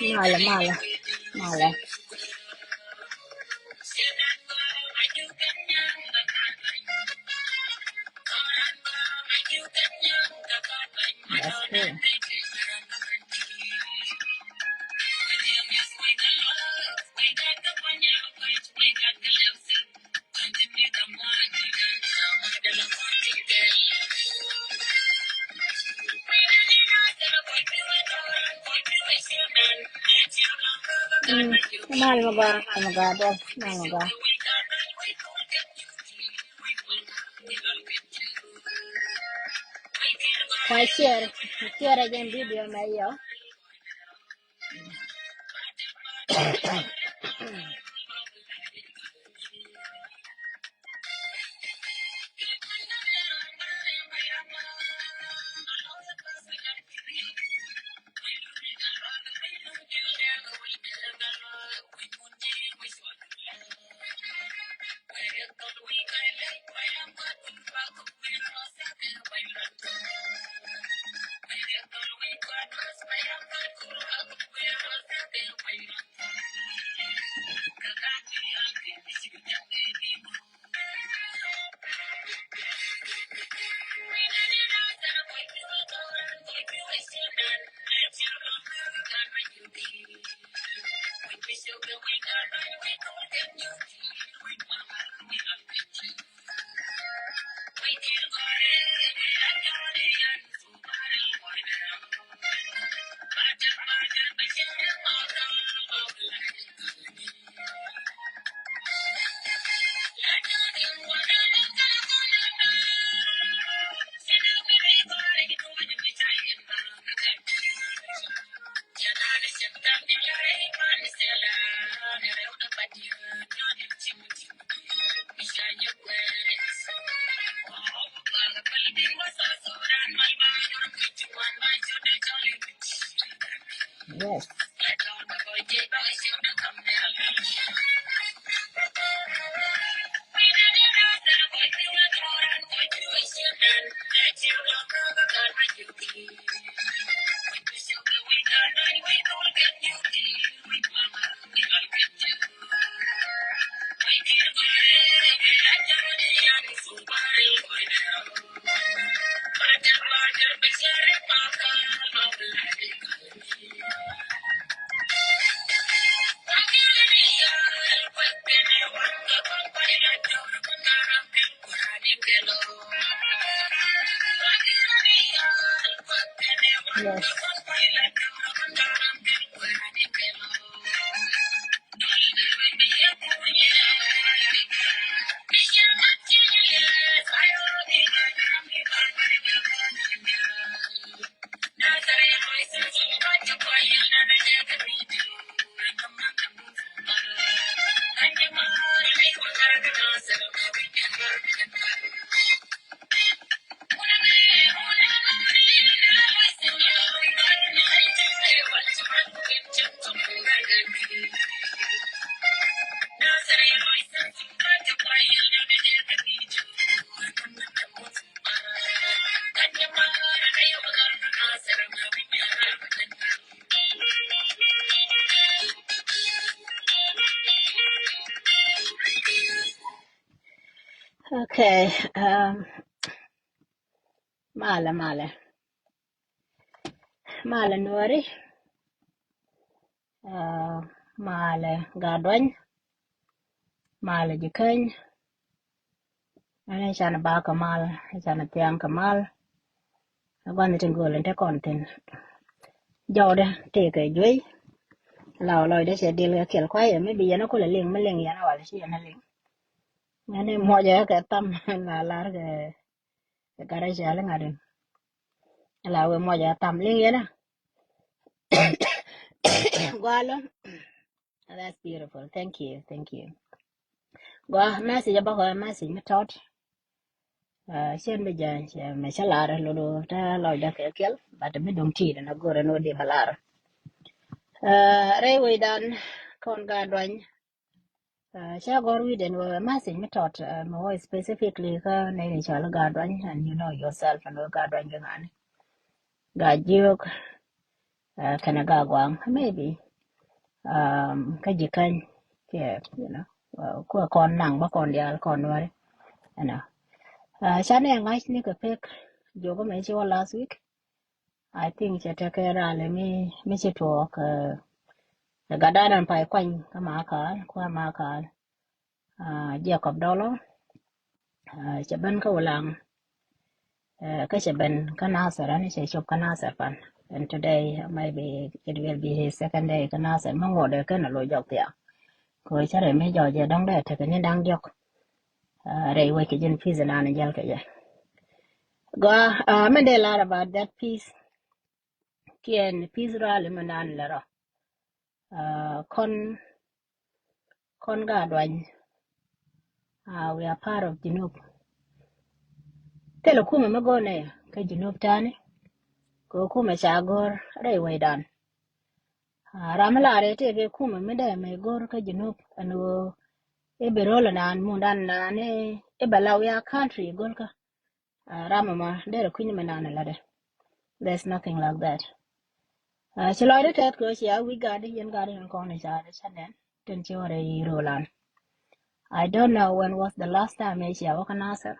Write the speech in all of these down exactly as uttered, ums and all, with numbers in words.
Malɛ, malɛ, malɛ. That's cool. Mm. Mal mi gɔaa, mal mi gɔaa, dɔl, mal mi gɔaa. Kua share, share jɛn video mɛ yɔ. Yes. Yes. Okay, um, malɛ, malɛ. Malɛ Nuɔri. Ah, malɛ Gatduany. Malɛ Jikäny. Ɛn can ba kɛ mal, can thiaŋ kɛ mal. Ɛ gua̱n tin göl in te kɔn thin. Jɔwdɛ tëëkɛ juey. La ɔ lɔcdɛ cɛ dil kɛ kiɛl kuayɛ mi bi yɛn a kulɛ liŋ mi liŋ yɛn a wal ci yɛn a liŋ. Ɛn i̱ muɔcɛ kɛ tham la lar kɛ kɛ gat a cɛ liŋ a rin. La wee muɔcɛ tham liŋ yɛn a. Gualä. That's beautiful. Thank you. Thank you. Gua message a bä kɔ message mi tɔt. Ah, cien bi jany cɛ mɛ cä lar lodo ta lɔcdä kɛ kiɛl, but mi duŋ ti na gor ni wä di ba lar. Ah, rɛy wecdan kɔn Gatduany. Ah, cä gɔr wi̱cdɛn wä message mi tɔt, ah, mi wä specifically kä nɛy ni cɔl Gatduany, and you know yourself and wä Gatduany kɛ ŋani. Gatjiök, ah, kɛnɛ Gatguaŋ, maybe. um, kä Jikäny, kiɛ, you know, uh, kuɛ kɔn naŋ bä kɔn diaal kɔn Nuääri, you know. Uh, canɛ ŋa̱c ni kɛ pek jiök mɛ ci wä last week. I think cɛ tekɛ rali mi, mi ci tuɔɔk, uh, gatdan ɛn pay kuany kä Makal, kuɛ Makal. Uh, Jacob Dollar, uh, cɛ ben kä Ulaŋ. Uh, kä cɛ ben kä Nasir, ani cɛ cop kä Nasir pan. And today, maybe it will be his second day kä Nasir. Mi ŋuɔdɛ kɛn a lo jɔk thiaŋ. Kɛ cɛ rɛ mi jɔk jɛ dɔŋ dɛ tekɛ ni daŋ diɔk. Uh, rɛy wec kɛ jin peace nan jɛl kɛ jɛ. Gua, uh, mi dee lar about that peace. Kiɛn peace rally mi nan lɛ rɔ. Uh, kɔn, kɔn ga duany. Uh, we are part of Junub. Thilɛ kumɛ mi go̱o̱nɛ kä Junub tani. Kɛ kumɛ ca go̱o̱r rɛy wecdan. Uh, ram mi lar ɛ tëë kɛ kumɛ mi dee mɛ go̱o̱r kä Junub ɛn ɣöö i̱ bi ro̱l ɛnan mundan nan i̱ bɛ la wiak country go̱o̱r kä. Uh, ram ɛmɔ derɛ kui̱ny mɛ nan ɛ lätdɛ. There's nothing like that. Uh, ci lɔcdä tɛth kɛ ɣöö cia wi̱c gatdä yɛn gatdä yɛn kɔn i̱ ca dee ca nɛn tin ci wä rɛy i̱ ro̱o̱lan. I don't know when was the last time ëë cia wä kä Nasir.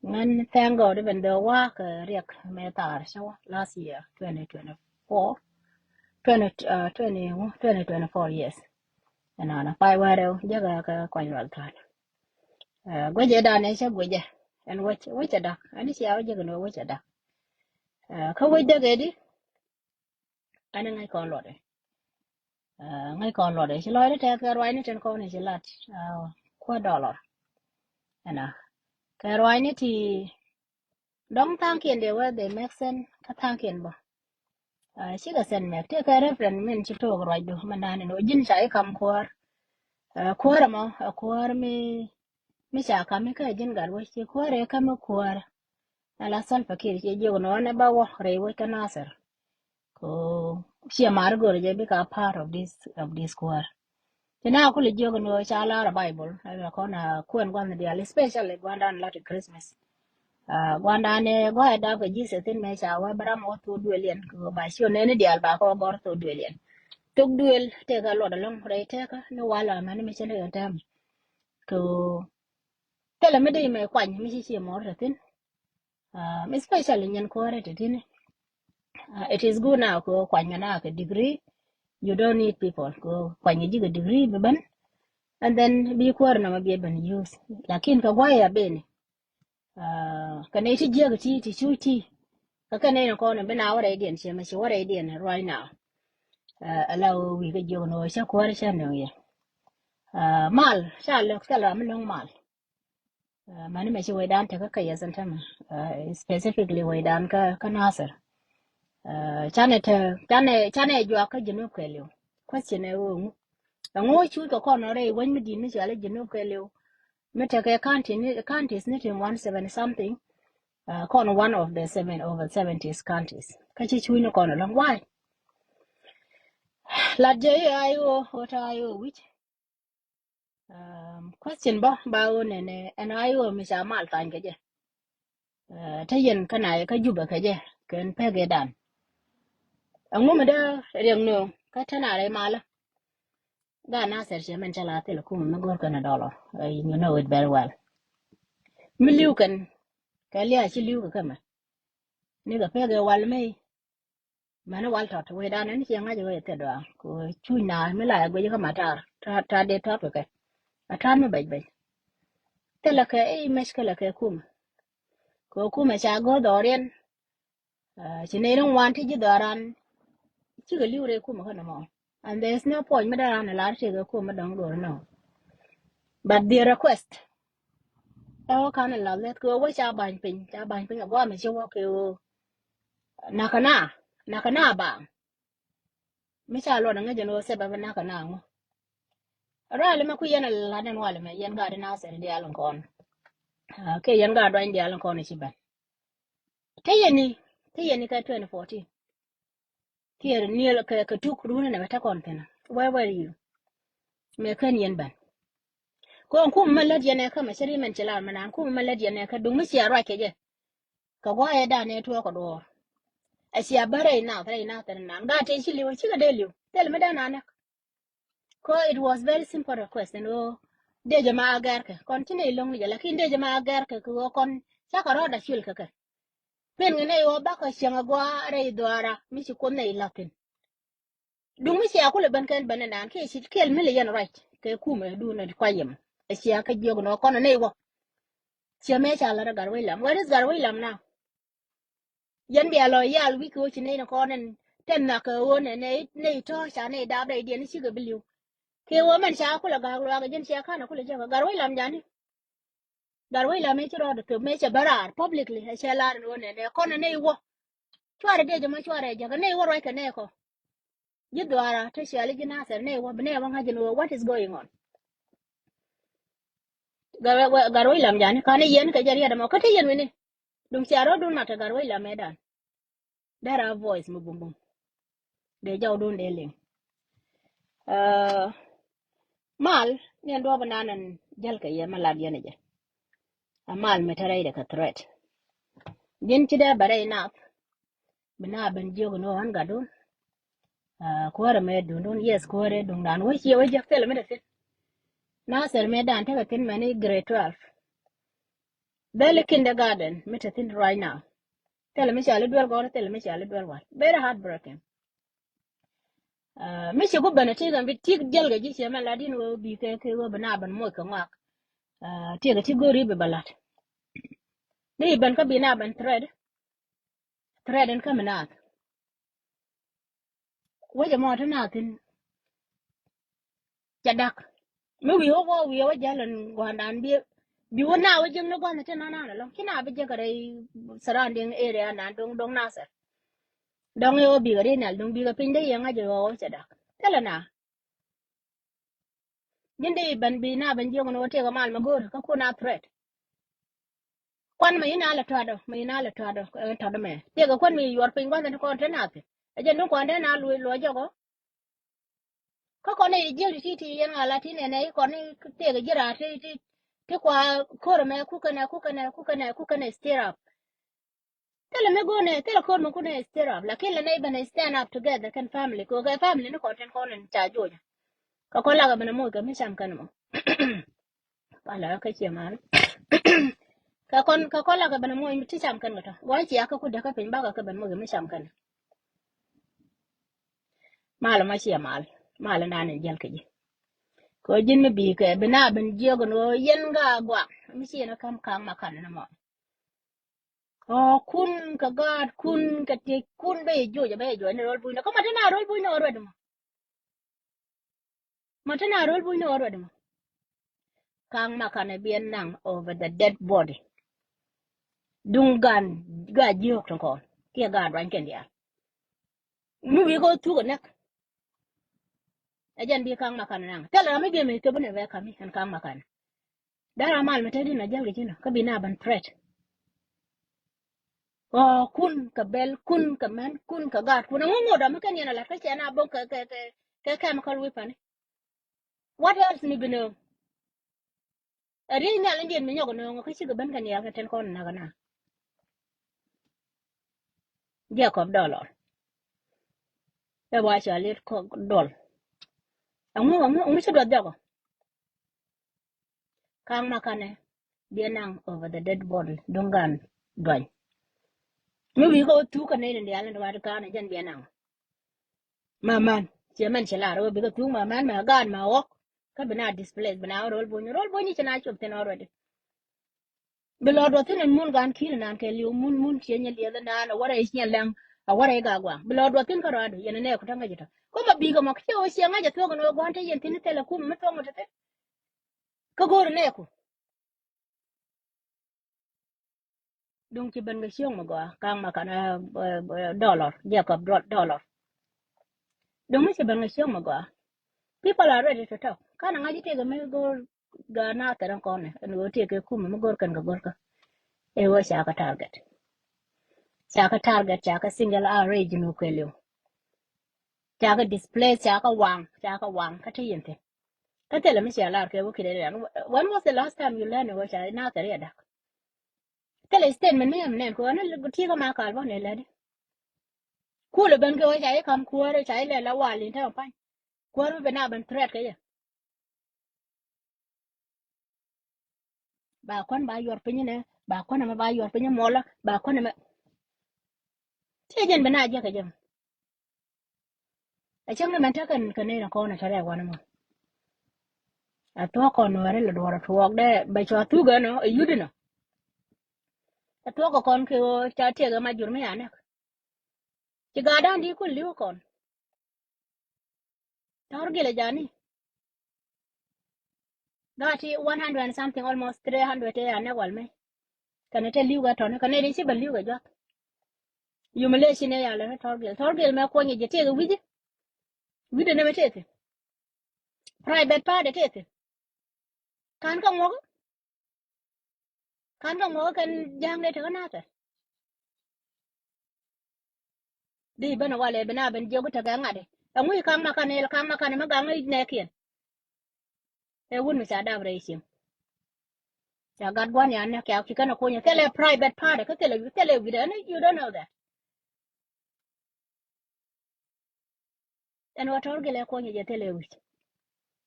Ŋän thank God, even though wä kɛ riɛk mɛ thaar cä wä last year, twenty twenty-four, twenty, uh, twenty, twenty twenty-four, yes. Ɛnɔnɔ pay wä rɛw jɛ kɛ, kɛ kuany lual thaar. Uh, guecɛ danɛ cä guecɛ ɛn wec, wec cɛ dak ɛn cia wä jɛ kɛ ni wec cɛ dak. Uh, kä wec däk ɛ di ɛn ŋäc kɔn luɔtdɛ. Uh, ŋäc kɔn luɔtdɛ ci lɔcdä tɛth kɛ ruacni tin kɔn ci lat, uh, kuä dollar. Ɛnɔ kɛ ruacni ti dɔŋ thaŋkiɛn dee wä they make sense kä thaŋkiɛn bä. Uh, cikɛ sense mɛk tëë kɛ reference min ci took ruacdu mɛ nan in wä ji̱n ca i̱ kam kuäär. Uh, kuäär ɛmɔ ɛ kuäär mi, mi ca kam i̱ kä ji̱n gat wä ci kuäär ɛ kam i̱ kuäär. Ala Salva Kiir ci jiök ni wä ni ba wä rɛy wec kä Nasir. Ko ciɛ mar go̱r jɛ bika part of this, of this kuäär. Ci na kulɛ jiök ni wä ca lar a Bible, ala kɔn a kuɛn gua̱n dial, especially gua̱ndan lat Christmas. Uh, gua̱ndan ɛ gua̱ ɛ dap kɛ Jesus thin mɛ ca wä bä ram wä thok duël yɛn. Ko ba ci wä nɛni dial ba kɔ gɔr thok duël yɛn. Thok duël tëkä luɔt alɔŋ rɛy tëkä ni wal a mɛni mi cä ni kɛ tɛm. Ko thilɛ mi dee mɛ kuany mi ci ci mɔr tɛ thin. Um, especially nyin kuäärä tɛ thin. Uh, it is good now ko kuany kɛ na kɛ degree. You don't need people ko kuany kɛ ji̱ kɛ degree bi ben. And then bi kuäärä nɔmɔ bi ben use. Lakin kɛ guay a beni. Uh, kɛ nɛy ti jiäk ti ti cuc ti. Kɛ kɛ nɛy ni kɔn bi na wä rɛydiɛn ciɛ mɛ ci wä rɛydiɛn right now. Uh, ala wä wi̱i̱ kɛ jiök ni wä cä kuäärä cä nöŋ yɛ. Uh, mal ca lök thil ram mi nöŋ mal. Uh, mani mɛ ci wecdan tekä kä yɛthin tämɛ, uh, specifically wecdan kä, kä Nasir. Uh, canɛ te, canɛ, canɛ juak kä Junub kɛɛliw. Question ɛ ɣöö ŋu, ɛŋu cuc kɛ kɔn rɛy wec mi di̱t mi cɔal i̱ Junub kɛɛliw. Mi tekɛ county ni, counties ni ti one seventy something. Uh, kɔn one of the seven, over seventies counties. Kä ci cuc ni kɔn ɛlɔ̱ŋ. Why? Lat jɛ i̱ a i̱ ɣöö, ɣöö te a i̱ ɣöö wi̱c. Um, question bä ba ɣöö nɛnɛ ɛn a i̱ ɣöö mi ca mal thany kɛ jɛ. Uh, te yɛn kä na yɛ kä Jubɛ kɛ jɛ kɛn pek i̱ dan. Ɛŋu mi dee riɛk nööŋ kä te na rɛy malä. Gaa Nasir cɛ mɛn cä la thil kum mi go̱r kɛn a dollar. Uh, you know it very well. Mi li̱w kɛn kɛ lia̱a̱ ci li̱w kɛ kɛ mɛ. Ni kɛ pek i̱ wal mɛy. Mɛni wal tɔt wecdan ɛn ciɛ ŋa̱c wec thil dɔaŋ ko cuc na mi la guic kä matar ta, ta dee tɔt kɛ kɛ. A tar mi bɛc bɛc. Thilɛ kɛ i̱ mec kɛ lɛ kɛ kumɛ. Kɛ kumɛ ca go̱o̱r dhɔriɛn. Uh, ci nɛy ri ŋuan ti ji̱ dhɔran. Cikɛ li̱w rɛy kumɛ kä nɔmɔ. And there is no point mi dee ran a lar tëë kɛ kumɛ dɔ̱ŋ go̱o̱r nɔ. But the request ɛ wä kan a la leth kɛ wä ca ba̱ny piny, ca ba̱ny piny a guamɛ ci wä kɛ wä. Nakä na, nakä na baŋ. Mi ca luɔt aŋäc jɛn ɣöö thɛp bä nakä na ŋu. Rali mɛ ku yɛn a lat ɛn wali mɛ yɛn gaat in Nasir diaal in kɔn. Ah, kɛ yɛn gaat duany diaal in kɔn i̱ ci ben. Te yɛn ni, te yɛn ni kɛ twenty fourteen. Kiɛ niel kɛ, kɛ tuk runi nɛ bɛ te kɔn thin. Where were you? Mɛ kän yɛn ben. Kɔn kum mɛ lät yɛn ɛ kä mɛ cɛ ri mɛn ci lar mɛ naan kum mɛ lät yɛn ɛ kä duŋ mi cia ruac kɛ jɛ. Kɛ guayɛ dan ɛ tuɔɔk kɛ duɔɔr. Ɛ cia bä rɛy nath, rɛy nath ɛn naan. Gaat tëë ci li̱w, cikɛ dee li̱w. Thil mi dee naan näk. Kɔ it was very simple request ɛn ɣöö dee jɛ ma agɛrkɛ kɔn ci nɛy lo̱ŋ ni jɛ, lakin dee jɛ ma agɛrkɛ kɛ ɣöö kɔn cakɛ rɔɔdɛ cil kɛ kɛ. Pen ŋɛ nɛy ɣöö bakɔ cieŋ agua rɛy dhuaara mi ci Kuoth nɛy la̱thin. Duŋ mi cia kulɛ ben kɛn ben inan kiɛ ci kiɛl mi lɛ yɛn ruac kɛ kumɛ duun ɛ kuay yɛm. Ɛ cia kä jiök nɔ kɔn ɛ nɛy wä. Cia mɛ ca lät ɛ Gatwec Lam. Where is Gatwec Lam now? Yɛn bia lɔ yal wi̱c kɛ ɣöö ci nɛy ni kɔn ɛn tɛn nhak kɛ ɣöö nɛ nɛy tɔ̱ ca nɛy dap rɛydiɛn i̱ cikɛ bi li̱w. Kɛ ɣöö mɛn ca kulɛ ga̱a̱k luaak ɛ jɛn cia ka̱n ɛ kulɛ jek ɛ Gatwec Lam jani. Gatwec Lam ëë ci rɔɔdɛ thöp mëë cɛ bä raar publicly ɛ cɛ lar ɛn ɣöö nɛ nɛ kɔn ɛ nɛy wä. Cuarɛ dee jɛ ma cuarɛ jɛ kɛ nɛy wä ruac kɛ nɛy kɔ. Ji̱ dhuaara te ciali ji̱ Nasir nɛy wä bi nɛy wä ŋa̱c ɛn ɣöö what is going on. Gatwec Lam jani ka̱n i̱ yɛn kɛ jɛ riɛt ɛmɔ kä te yɛn wi̱ni. Duŋ cia rɔɔdun mat kɛ Gatwec Lam ëëdan. Dera voice mi bumbum. Dee jɔwdun dee liŋ. Mal ni ɛn duɔ̱ɔ̱p inan ɛn jäl kɛ yɛ mi lat yɛn ɛ jɛ. A mal mi te rɛydɛ kɛ threat. Ji̱n ci dee bɛ rɛy nath. Bi na ben jiök ni ɣän gatdun. Kuäärɛ mɛ duundun, yes, kuäärɛ duŋdan wä ciɛ wä jiäk thilɛ mi te thi̱n. Nasir mɛ dan tekɛ thi̱n mɛni grade twelve. Bɛli kindergarten mi te thi̱n right now. Thilɛ mi cali duel gɔ̱rä, thilɛ mi cali duel wal. Very heartbreaking. Mi ci ku ben a tik ɛn bi tik jäl kɛ ji̱ ciɛ mɛn lat in wee bi kɛ kɛ wee bi na ben moc kɛ ŋɔak. Tiek a tik go̱ri bi bɛ lat. Ni ben kä bi na ben threat. Threat in kä mi naath. Wecɛ mɔ ti naath thin. Ca dak mi wi̱i̱ wä wä wi̱i̱ wä jäl ɛn gua̱ndan bi bi wä na wä jiäk ni gua̱n ti nan nan ɛlɔ̱ŋ ci na bi jiäk kɛ rɛy surrounding area nan do̱ŋ do̱ŋ Nasir. Dɔ̱ŋ i̱ wä bikɛ ri nɛl do̱ŋ bikɛ piny dee yɛ ŋa̱c i̱ wä wä ca dak thilɛ na. Ji̱n dee i̱ ben bi na ben jiäk ni wä tiɛk kɛ mal mɛ go̱o̱r kä kun a threat. Kuan mɛ yina lɛ tɔatdɔ mɛ yina lɛ tɔatdɔ tɔatdɔ mɛ tiɛk kɛ kuan mɛ yuɔr piny gua̱n ti kɔn te naath. Ɛ jɛn duŋ kɔn te na luɔc luɔc jɔkɔ. Kä kɔn i̱ jiäk ti ti ti yɛn ŋa̱ la ti nɛnɛ i̱ kɔn i̱ tëëk ji̱ raar ti ti ti kua ko̱r ɛmɛ kukɛnɛ kukɛnɛ kukɛnɛ kukɛnɛ stir up. Thilɛ mi go̱o̱nɛ thilɛ ko̱r mi kunɛ stir up lakin lɛ nɛy bɛnɛ stand up together kɛn family kɛ family ni kɔn tin kɔn in ca joc. Kɛ kɔn lakɛ bɛnɛ moc kɛ mi cam kɛn mɔ. Pala kä ciɛ mal. Kɛ kɔn kɛ kɔn lakɛ bɛnɛ moc ti cam kɛn kɛ tɔ gua̱n cia kä kudɛ kä piny bakɛ kɛ bɛn moc kɛ mi cam kɛn. Mal ma ciɛ mal mal nan in jiɛl kɛ ji̱. Kɛ ji̱n mi bi kɛ bi na ben jiök ni ɣöö yɛn ga guaŋ mi ci yɛn kä kaŋ ma kan ni mɔ. Ɔ kun kɛ gaat kun kɛ ti kun bɛ yɛ joc bɛ yɛ joc ni ro̱l buny ni kä ma ti na ro̱l buny ni ɣöö ruɛt mɔ. Ma te na ro̱l buny ni ɣöö ruɛt mɔ. Kaŋ ma kanɛ biɛ naŋ over the dead body. Duŋ gan ga jiök tin kɔn kiɛ ga duany kɛn diaal. Mi wi̱i̱ kɛ thuk ɛ näk. Ɛ jɛn bi kaŋ ma kanɛ naŋ thilɛ ram mi biɛ mi thöp ni bɛ kami ɛn kaŋ ma kanɛ. Dara mal mi te di na jäl kɛ ji̱n kä bi na ben threat. Ɔ kun kɛ bɛl kun kɛ mɛn kun kɛ gaat kun ɛŋu ŋot ɔ mi kɛn yɛn a lat kä cɛ na boŋ kɛ kɛ kɛ kɛ chemical weapon. What else ni bi nööŋ? Ɛ riey nhial in diet mi nyɔk nööŋ kä cikɛ ben kɛ nial kɛ ten kɔn nak na. Jacob Dollar. Ɛ wa ca liet kɔ dɔl. Ɛŋu ɛŋu ɛŋu ci duɔth jɔkɔ. Kaŋ ma kanɛ biɛ naŋ over the dead body duŋ gan duany. Mi wi̱i̱ kä wä thuk kä nɛy ni dial ni duat ka̱n jɛn biɛ naŋ. Ma man ciɛ mɛn ci lar wä bikɛ thuk ma man ma gan ma ɣɔk. Kä bi na displace bi na wä ro̱l buny ro̱l buny ci na cop thin already. Bi lɔ duɔth thin in mun gan ki̱n nan kɛ liw mun mun ciɛ nyɛ liɛth nan a warɛ ciɛ lɛŋ a warɛ ga guaŋ bi lɔ duɔth thin kä rɔadu yɛn nɛ ku taŋ ŋäc tɔ. Kä ma bikɛ mɔ kiɛ wä ciɛ ŋäc a thuɔk in wä gua̱n te yɛn thin thilɛ kum mi thuɔk ŋut te. Kä go̱o̱r nɛɛku. Duŋ ci ben kɛ cio̱ŋ mi gɔaa kaŋ ma kan Dollar Jacob Dollar. Duŋ mi ci ben kɛ cio̱ŋ mi gɔaa. People are ready to talk. Kan a ŋa̱c itek mi go̱o̱r ga na thɛrɛ kɔn ni ɛn ɣöö tëë kɛ kumɛ mi go̱o̱r kɛn kɛ go̱o̱r kä. Ɛ ɣöö ca kɛ target. Ca kɛ target ca kɛ single out rɛ ji̱n wä kuɛliw. Ca kɛ displace ca kɛ waŋ ca kɛ waŋ kä te yɛn thin. Kä thilɛ mi cia lar kɛ wä kidɛ rian. When was the last time you learn wä ca na thɛrɛ dak? Thilɛ statement mi yɛm nɛn kɛ wä ni ti̱i̱ kä ma kal bä ni lɛdi. Kulɛ ben kɛ wä ca i̱ kam kuäärä ca i̱ lɛ la wal in te ma pany. Kuäär mi ben a ben threat kɛ yɛ. Ba kuän ba yuɔr piny inɛ, ba kuän ɛmɛ ba yuɔr piny imuɔlä, ba kuän ɛmɛ. Ti jɛn ben a jiäk kɛ jɛ mɔ. Ɛ cäŋ ni mɛn tekɛ kɛ nɛy ni kɔn ɛ tɛrɛ wanɛ mɔ. Ɛ thuɔ̱k kɔn nuɛɛri lɛ duɔrɛ tuɔɔk dɛ bɛ cua thuk ɛnɔ ɛ yut inɔ. Ɛ thuɔ̱k kɛ kɔn kɛ ɣöö ca tiɛk ɛ ma jur mi a nɛk. Ci gaatdan di kun li̱w kɔn. Tɔr gilɛ jani. Gati one hundred and something, almost three hundred ɛ anɛ wal mɛ. Kɛnɛ te li̱w kɛ tɔni kɛnɛ di ci bɛ li̱w kɛ juak. Humiliation ɛ ya lɛ ni tɔr gil. Tɔr gil mɛ kuɔnyɛ jɛ tëëkɛ wi̱ci. Wi̱dɛ nɛ mɛ tëëkɛ. Private part ɛ tëëkɛ. Kan kä ŋuɔk. Kan kä ŋuɔk kɛn ja̱a̱ŋ dee tekä nathɛ. Di ben walɛ ben a ben jiök tekɛ ŋa̱t. Ɛŋu i̱ kaŋ ma kan il kaŋ ma kan ma gaŋ i̱ nɛɛkiɛn. Ɛ wun mi ca dap rɛy cieŋ. Ca gat gua̱n yan nɛ kiak ci kɛn a kunyɛ thilɛ private part kä thilɛ thilɛ wi̱dɛ ɛn you don't know that. Ɛn wä tɔr gilɛ kuɔnyɛ jɛ thilɛ wi̱c.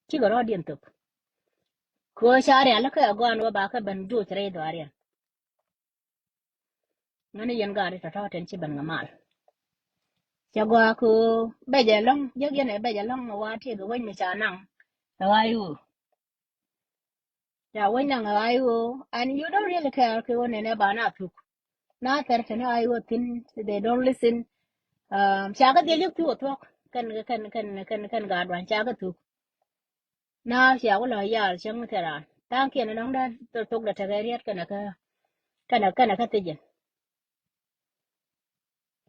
Cikɛ rɔɔdiɛn thop. Kɛ ɣöö ca rial kä agɔan wä ba kä ben joc rɛy dhɔaariɛn. Ŋäni yɛn gaat tɔ̱tɔ̱ tin ci ben ŋä mal. Cɛ gɔaa kɛ ɣöö bɛc ɛlɔ̱ŋ, jiäk yɛn ɛ bɛc ɛlɔ̱ŋ ɛ wa tiɛk ɛ wec mi ca naŋ ɛ ɣa̱c ɣöö. Ca wec naŋ ɛ ɣa̱c ɣöö and you don't really care kɛ ɣöö nɛnɛ ba na thuk. Na thɛr tɛn ɛ ɣa̱c ɣöö thi̱n, they don't listen. Ca kɛ dhiec yäk thuk ɛ thuɔ̱k kɛn kɛn kɛn kɛn kɛn gaat duany ca kɛ thuk. Na cia wä lɔ yal cäŋ mi thil raan tha̱a̱ŋkiɛn nɔŋ dee thok dee tekɛ riet kɛnɛ kä kɛnɛ kɛnɛ kä thi̱cin.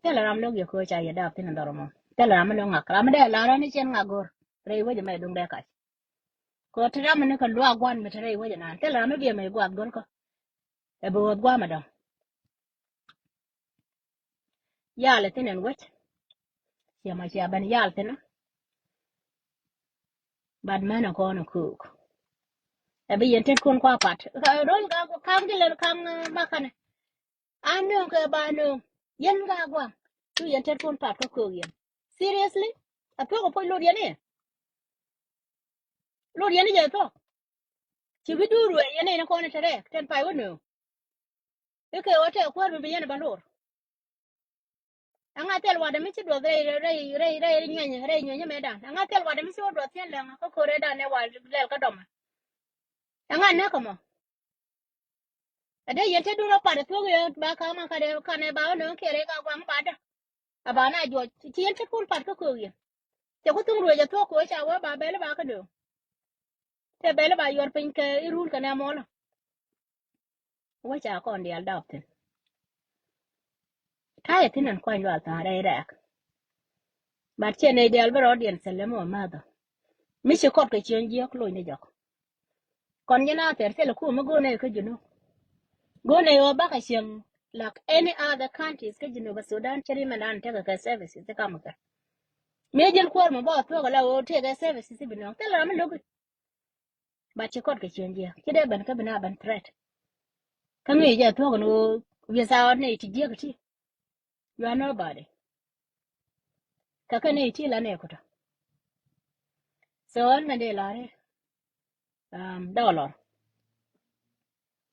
Thilɛ ram lo̱k yɛ köö ca yɛ dap thi̱n dhɔr mɔ. Thilɛ ram mi lo̱k ŋak ram mi dee lar rɔ̱ ni cien ŋak go̱r rɛy wecɛ mɛ duŋ dee kac. Kɛ ti ram mi ni kɛ luaak gua̱n mi te rɛy wecɛ naan thilɛ ram mi biɛ mɛ guath go̱r kä. Ɛ bi ɣöth gua̱a̱m ɛ dɔ̱ŋ. Yal ɛ thi̱n ɛn wec. Ciɛ ma cia ben yal thi̱n. But mɛn ɛ kɔn ɛ köök. Ɛ bi yɛn tet kun kua pat rol ka kaŋ jilɛ kaŋ makanɛ. A nööŋ kɛ ba nööŋ yɛn ka gua̱a̱m. Tu yɛn tet kun pat kä köök yɛn. Seriously? A thuɔ̱k ɛ puɔc lot yɛn i̱. Lot yɛn i̱ jɛ thuɔ̱k. Ci wi̱c duur wee yɛn i̱ ni kɔn ɛ te rɛɛk tɛn pay wä nööŋ. I̱ kɛ ɣöö tɛk kuäär mi bi yɛn ɛ ba lor. Ɛŋa thil watdɛ mi ci duɔth rɛy rɛy rɛy rɛy nyuɛny rɛy nyuɛny mëëdan ɛŋa thil watdɛ mi ci wä duɔth thiɛn lɛŋ kä ko̱r rɛydan ɛ wal lɛl kä dɔmɛ. Ɛŋa näk ɛmɔ. Ɛ dee yɛn te dun rɔ pat ɛ thuɔ̱k yɛ ba ka̱m a kadɛ kanɛ ba wä nööŋ kiɛ rɛy ka guaŋ ba dä. A ba na juɔc ci yɛn te kun pat kä köök yɛn. Cɛ ku thuŋ ruëëc ɛ thuɔ̱k kɛ wä ca wä ba bɛl ba kä nööŋ. Te bɛl ba yuɔr piny kɛ irun kɛ nɛ mɔlä. Wä ca kɔn diaal dap thi̱n. Ta̱yɛ thi̱n ɛn kuany lual tha̱a̱ŋ rɛy rɛɛk. But ciɛ nɛy diaal bä rɔɔdiɛn thilɛ mi wä ma̱thɔ. Mi ci kɔt kɛ ciöny jiäk lony ni jɔk. Kɔn ji̱ na thɛr thilɛ kum mi go̱o̱nɛ kä Junub. Go̱o̱nɛ ɣöö bakɛ cieŋ like any other countries kä Junub Sudan cɛ ri mɛn an tekɛ kɛ services ti kamɛ kɛ. Mi ji̱n kuäär mi bä thuɔ̱k ala ɣöö tekɛ services ti bi nɔŋ thilɛ ram mi lo̱ki. But ci kɔt kɛ ciöny jiäk ci dee ben kä bi na ben threat. Kä mi jɛ thuɔ̱k ni ɣöö without nɛy ti jiäk ti. You are nobody. Kä kɛ nɛy ti la nɛ kutɔ. So ɛn mɛ dee lari. Um, dollar.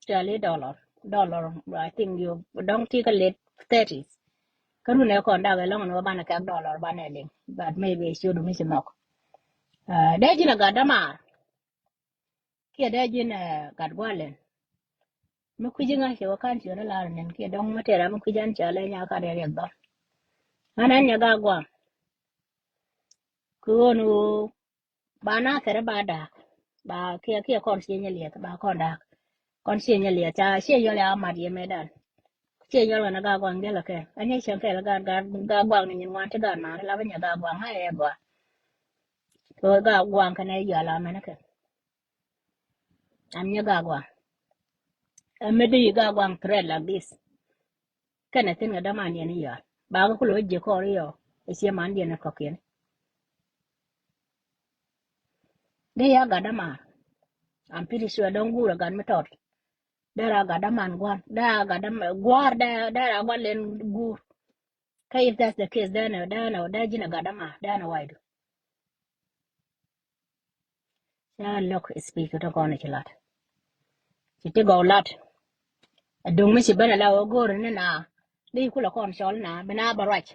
Cɔali dollar. Dollar, I think you dɔŋ ti kä late thirties. Kä run ɛ kɔn dak ɛlɔŋ ni wä banɛ kɛk dollar banɛ liŋ. But maybe ciöt mi ci nhɔk. Uh, dee ji̱n a gat dämaar. Kiɛ dee ji̱n, eh, gat gua̱lɛn. Mi kui̱ci ŋa̱c cɛ wä ka̱n ciöt ni lar nɛn kiɛ dɔ̱ŋ mi tɛr ram mi kui̱ci an cɔalɛ nya kat ɛ riɛk dhɔr. Ɣän ɛn nya gak gua̱a̱m. Kɛ ɣöö ni ɣöö ba na thɛrɛ ba da̱a̱k. Ba kiɛ kiɛ kɔn ciɛ nyɛ liɛth ba kɔn da̱a̱k. Kɔn ciɛ nyɛ liɛth ca ciɛ yɔl ya mat yɛ mɛ dan. Ciɛ yɔl ɣän a gak gua̱a̱m gɛl a kɛn. Ɛ nyɛ cieŋ kɛl a gak gak gua̱a̱m ni nyin ŋuan ti gak mat la bi nyɛ gak gua̱a̱m ŋa̱c ɛ gɔaa. Kɛ ɣöö gak gua̱a̱m kɛn ɛ yɔl a mɛn a kɛn. An nyɛ gak gua̱a̱m. Ɛ mi di gak gua̱a̱m threat like this. Kɛnɛ thi̱n kɛ däman yɛn i̱ yɔal ba kɛ kulɛ wä jiɛ kɔɔr i̱ yɔ. Ɛ ciɛ man diɛn ɛ kɔ̱kiɛn. Dee ya gat däman. I'm pretty sure dɔ̱ŋ guur ɛ gat mi tɔt. Dee ra gat däman gua̱a̱r dee ra gat däman gua̱a̱r dee ra gua̱a̱r len guur. Kä if that's the case dee nɛ dee nɛ dee ji̱n ɛ gat däman dee nɛ waydu. Ca lo̱k speech tɔ kɔn ci lat. Ci ti gɔw lat. A duŋ mi ci ben ala ɣöö go̱o̱r ni na. Di kulɛ kɔn cɔl na bi na bä ruac.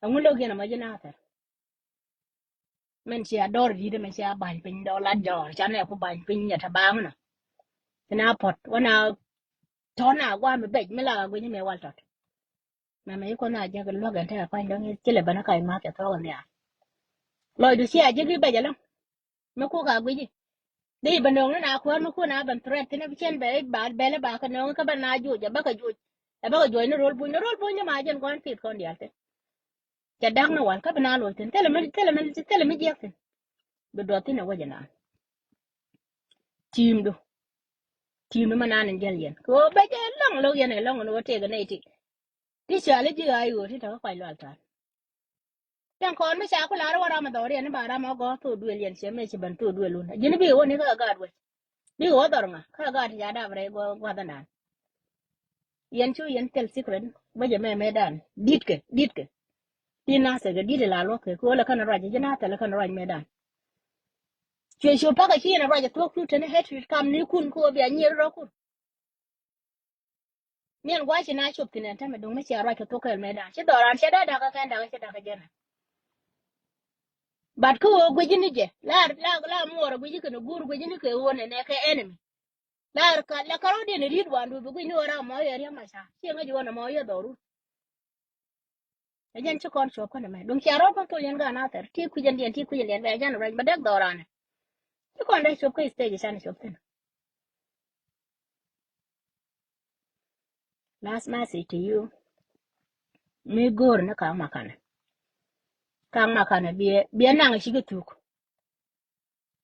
Aŋu lo̱k yɛn amɔ ji̱ na thɛr. Min cia dɔr di̱t min cia ba̱ny piny dɔlar jɔɔr ca nɛ ku ba̱ny piny nyɛ ta baŋ nɔ. Ti na puɔt wä na tɔ̱ na gua̱a̱ mi bec mi la gui̱ny mi wal tɔt. Mɛmɛ yi kuɔth na jek luäk ɛn tekɛ pa̱ny dɔ̱ŋ ci lɛ ben kä imath cɛ thuɔ̱k in nhial. Lɔcdu cia jek i̱ bec ɛlɔ̱ŋ. Mi kuk a gui̱ci. Di ben nööŋ ni na kuäär mi kun a ben threat thi̱n bi cien bɛ i̱ ba bɛl i̱ ba kɛ nööŋ kä ben na juuc ɛ bäkɛ juuc. Ɛ bäkɛ juɔc ni ro̱l buny ni ro̱l buny ni ma jɛn gua̱n pith kɔn diaal thi̱n. Cɛ da̱k ni wal kä bi na loc thi̱n thilɛ mi thilɛ mi thilɛ mi jiɛk thi̱n. Bi duɔth thi̱n ɛ wec ɛnan. Ti̱i̱mdu. Ti̱i̱mdu ma nan in jäl yɛn kɛ ɣöö bɛ jɛ lɔŋ lo̱k yɛn ɛ lɔŋ in ɣöö tëëk ɛ nɛy ti. Ti cɔal i̱ ji̱ ɣaac ɣöö ti tɔ̱ kä kuac lual tha̱a̱n. Cäŋ kɔn mi ca ku la̱r wä ram ɛ dhɔriɛn i̱ ba ram ɛ gɔ̱r thok duël yɛn ciɛ mëë ci ben thok duël wun ji̱n bi wä ni kä gaat wec. Bi wä dhɔr ŋa kä gaat ti ca dap rɛy gua̱thändan. Yɛn cu yɛn thil secret bä jɛ mɛmɛdan di̱tkɛ di̱tkɛ. Ti nathɛ kɛ di̱t ila luɔth kɛ kɛ wä lɛ kɛn ruac ji̱ nathɛ lɛ kɛn ruac mɛdan. Cuɛ cu pakä ci yɛn ruac ɛ thuɔ̱k cu teni hatred kam ni kun kä wä bia nyier rɔ kun. Miɛn gua̱ci na cop thi̱n ɛn tämɛ duŋ mi cia ruac kɛ thok kɛɛl mɛdan ci dhɔran cɛ dee dakä kɛn dakä cɛ dakä jɛn. But kä ɣöö gui̱ci ni jɛ la la la muɔɔr gui̱ci kɛn guur gui̱ci ni kɛ ɣöö nɛ nɛ kɛ enemy. La la kärɔ̱diɛn ri̱t wandu bi gui̱c ni ɣöö ram mɔ yɛ riäm maca ci ŋäc ɣöö nɛ mɔ yɛ dhɔru. Ɛ jɛn ci kɔn cuɔp känɛ mɛ duŋ cia rɔ̱ kɔn thol yɛn gan a thɛr ti kui̱c ɛn diɛn ti kui̱c ɛn diɛn bɛ jɛn ruac bɛ dɛk dhɔranɛ. Ci kɔn dee cuɔp kä stage can cuɔp thi̱n. Last message to you. Mi go̱o̱r ni kaŋ makanɛ. Kaŋ makanɛ biɛ biɛ naŋ cikɛ thuk.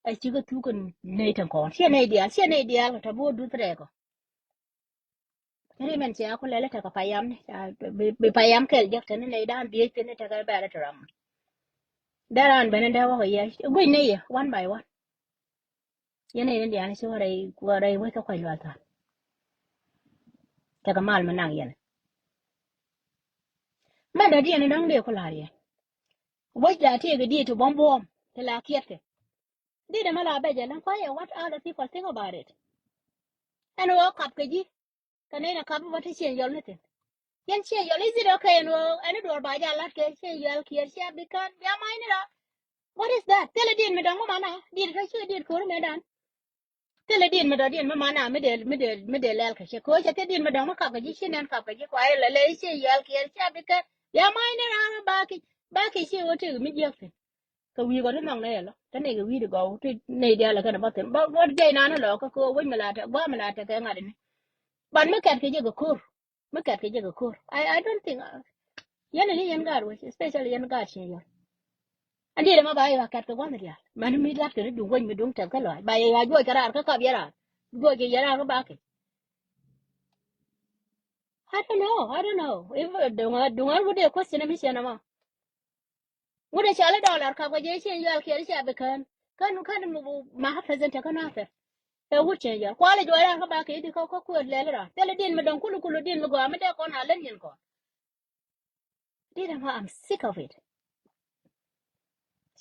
Ɛ cikɛ thuk kɛ nɛy tin kɔn ciɛ nɛy diaal ciɛ nɛy diaal kɛ tɔ bi wä duth rɛɛkɔ. Ri mɛn cia ku lɛl tekɛ payam ni bi payam kɛl jek teni nɛy dan dhiec thin ni tekɛ bɛl ti ram. Dee raan ben in dee wäkɛ yɛ guic ni yɛ one by one. Yɛn in dian ci wä rɛy wä rɛy wec kä kuac lual tha̱a̱n. Tekɛ mal mi naŋ yɛn. Mɛn dee diɛn in däŋ dee ku la̱r yɛn. Wec la tiek in diet ti buɔ̱m buɔ̱ɔ̱m ti la kiɛtkɛ. Dit ɛmɛ la bɛ jɛ läŋ kuayɛ what other people think about it. Ɛn ɣöö kap kɛ ji̱ kɛ nɛy nɛ kap bä te cieŋ yɔl ni thi̱n. Yɛn cieŋ yɔl i̱ dhit ɔ kɛ ɛn ɣöö ɛn i̱ duɔ̱ɔ̱r ba jɛ a la̱t kɛ cieŋ yɔl kiɛɛr cia bi kään bia mac ni rɔ. What is that? Thilɛ dit mi dɔ̱ŋ mi mana dit kä ci dit ko̱ri mɛ dan. Thilɛ dit mi dɔ̱diɛn mi mana mi dee mi dee mi dee lɛl kɛ cɛ ko̱ cɛ thilɛ dit mi dɔ̱ŋ mi kap kɛ ji̱ ci nɛn kap kɛ ji̱ kuayɛ lɛ lɛ i̱ cieŋ yɔl kiɛɛr cia bi kään bia mac ni rɔ ba ki ba ki ci ɣöö tëk mi jiäk thi̱n. Kɛ wi̱i̱ kɔ ti nhɔk nɛy ɛlɔ te nɛy kɛ wi̱i̱ ti gɔw ti nɛy diaal kɛn bä thi̱n bä wä jɛy nan lɔ kä kɛ wec mi la tɛ gua̱a̱ mi la tɛ kɛ ŋa̱t ni. Ban mi kɛt kɛ jɛ kɛ ko̱r mi kɛt kɛ jɛ kɛ ko̱r. I, I don't think yɛn ni yɛn gaat wec especially yɛn gaat ciɛ yɔl. Ɛn diet ɛmɔ ba yɛ kɛt kɛ gua̱a̱ mi diaal mɛn mi lat kɛ ni duŋ wec mi duŋ tɛth kä lɔac ba yɛ juɔc kɛ raar kä kap yɛ raar juɔc kɛ yɛ raar kä bakɛ. I don't know, I don't know if duŋ duŋ an wut dee question mi ciɛ nɔmɔ. Ŋut ɛ cɔl i̱ dollar kap kɛ jɛ cieŋ yual kiɛɛr i̱ cia bi kään kän kän ma ha president kä nathɛr. Ɛ wut cieŋ yual kual i̱ juɔc ran kä ba kɛ i̱ di kä kä kuëër lɛl iran thilɛ din mi dɔ̱ŋ kulu kulu din mi gɔaa mi dee kɔn a lät nyin kɔn. Dit ɛmɔ, I'm sick of it.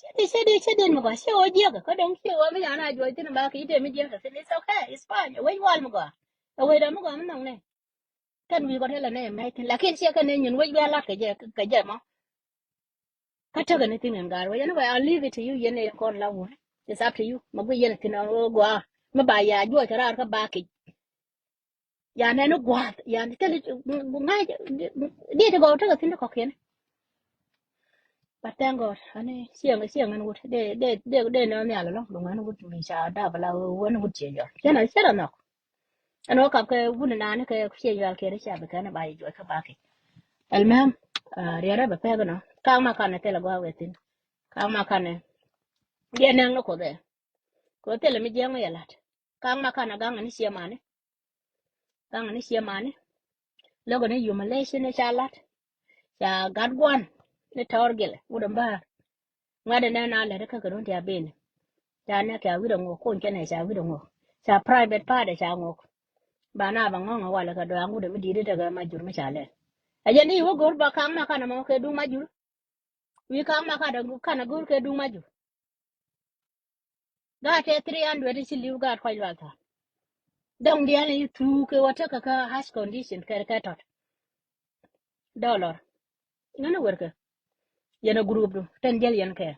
Cɛ di cɛ di cɛ din mi gɔaa cɛ wä jiäk kä dɔ̱ŋ cɛ wä mi yan a juɔc thin ba kɛ i̱ dee mi jiäk thin it's okay, it's fine. Ɛ wec wal mi gɔaa ɛ wec dɔ̱ŋ mi gɔaa mi nhɔŋ nɛ. Kɛn wi̱i̱ kɔ tɛlɛ nɛ mɛc thin lakin ciɛ kɛn nɛ nyin wec wi̱i̱ a lat kɛ jɛ kɛ jɛ mɔ. Kä tekɛ ni thin in gaat wec anyway, I'll leave it to you. Yɛn nɛ yɛn kɔn la wun. It's up to you. Ma gui yɛn thin a ɣöö gua̱a̱ mi ba ya juɔc kɛ raar kä ba kic. Ya nɛn ni gua̱a̱th ya ni thil ŋa̱c. Diet ti gɔw tekɛ thin ti kɔkiɛn. But thank God ani cieŋ cieŋ ɛn wut dee dee dee dee nɛ nhial ɛlɔ̱ŋ duŋ ɛn wut mi ca dap la wun wut cieŋ jɔl cɛn a cɛn a nhɔk. Ɛn wä kap kɛ wun nani kɛ cieŋ jɔl kɛ ri ca bi kɛn ba yi juɔc kä baki. Ɛlmɛm riɛrɛ bɛ pɛk nɔ kaŋ ma kanɛ thilɛ gua wɛ thin. Kaŋ ma kanɛ diɛ nɛŋ ni kuoth ɛ kɛ thilɛ mi jiɛŋ mi yɛ lat. Kaŋ ma kanɛ gaŋ ni ciɛ mani. Gaŋ ni ciɛ mani. Lɔk ni yum a lɛ ci ni ca lat. Ca gat guan ni tɔɔr gilɛ wut ɛn bäär. Ŋuɛ̈tdɛ nɛn a lät kä kɛ run ti a ben. Ca nɛ kɛ a wi̱cdɛ ŋok kuny kɛnɛ ca wi̱cdɛ ŋok. Ca private part ca ŋok. Ba na ba ŋɔŋ a walɛ kɛ dɔaŋ wut ɛn mi di̱i̱t i̱ tekɛ ma jur mi ca lɛl. Ɛ jɛn i̱ wä go̱r ba kaŋ ma kanɛ mɔ kɛ duŋ ma jur. Wi̱i̱ kaŋ ma kanɛ kanɛ go̱r kɛ duŋ ma jur. Gaat tɛ three hundred i̱ ci li̱w gaat Kuany Lual Thɔn. Dɔ̱ŋ diaal i̱ thuk kɛ wä tekɛ kä harsh condition kɛ kɛ tɔt. Dollar. Ŋän i̱ werkɛ. Yɛn a group du tɛn diaal yɛn kɛ.